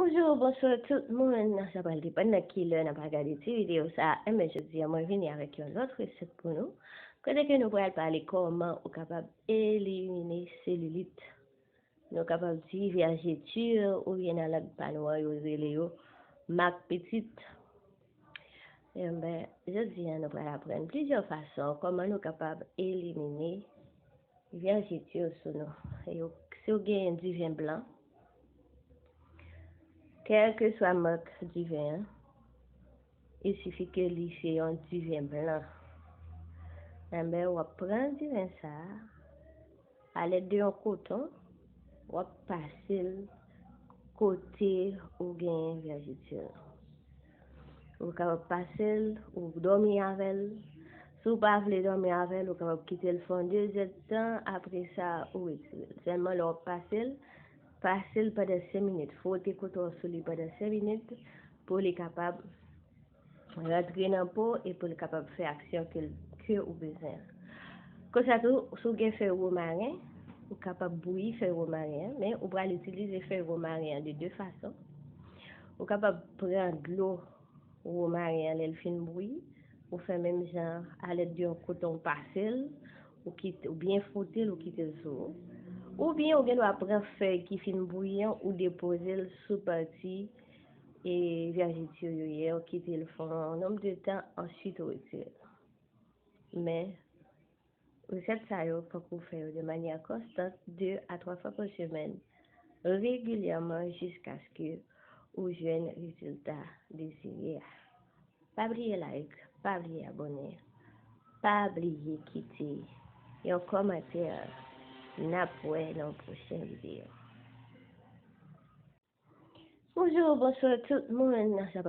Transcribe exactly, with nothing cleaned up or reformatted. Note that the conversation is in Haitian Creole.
Bonjou, bonswa tout moun. Sa pral depann nan ki lè n ap gade ti videyo sa a. Enben, jodi a, mwen vini avèk yon lòt resèt pou nou. Kote ke nou pral pale kòman ou kapab elimine selilit. Nou kapab di vèjeti oubyen nan lang pa nou an, yo rele yo mak pitit. Enben, jodi a, nou pral aprann plizyè fason kòman nou kapab elimine vèjeti sou nou. E yo, si w genyen diven blan, kèlkeswa mak diven an, il sifi ke li se yon diven blan. Enben, w ap pran diven sa a, alèd de yon koton, w ap pase l kote ou genyen vèjeti lan. Ou kapab pase l, ou dòmi avè l. Si w pa vle dòmi avè l, ou kapab kite l fè yon de zèdtan, apre sa, ou retire l. Sèlman, lè w ap pase l, pase l pandan senk minit. Fwote koton an sou li pandan senk minit pou li kapab rantre nan po e pou l kapab fè aksyon ke, ke ou bezwen an. Konsa tou, si w gen fèy womaren, ou kapab bouyi fèy womaren an, men ou pral itilize fèy womaren an de de fason. Ou kapab pran dlo womaren an lè l fin bouyi, ou fè menm jan alèd de yon koton, ou pase l, ou kite, ou byen fwote l, ou kite l sou ou. Oubyen ou gen dwa pran fèy ki fin bouyi an, ou depoze l sou pati e vèjeti yo ye, ou kite l fè yon nonb de tan, answit ou retire l. Men, resèt sa yo, fòk ou fè yo de manyè konstant, de a twa fwa pa semèn, regilyèman, jiskaske ou jwenn rezilta dezire a. Pa bliye like, pa bliye abòne, pa bliye kite yon kòmantè. N ap wè nan yon pwochen videyo. Bonjou, bonswa tout moun. Sa pral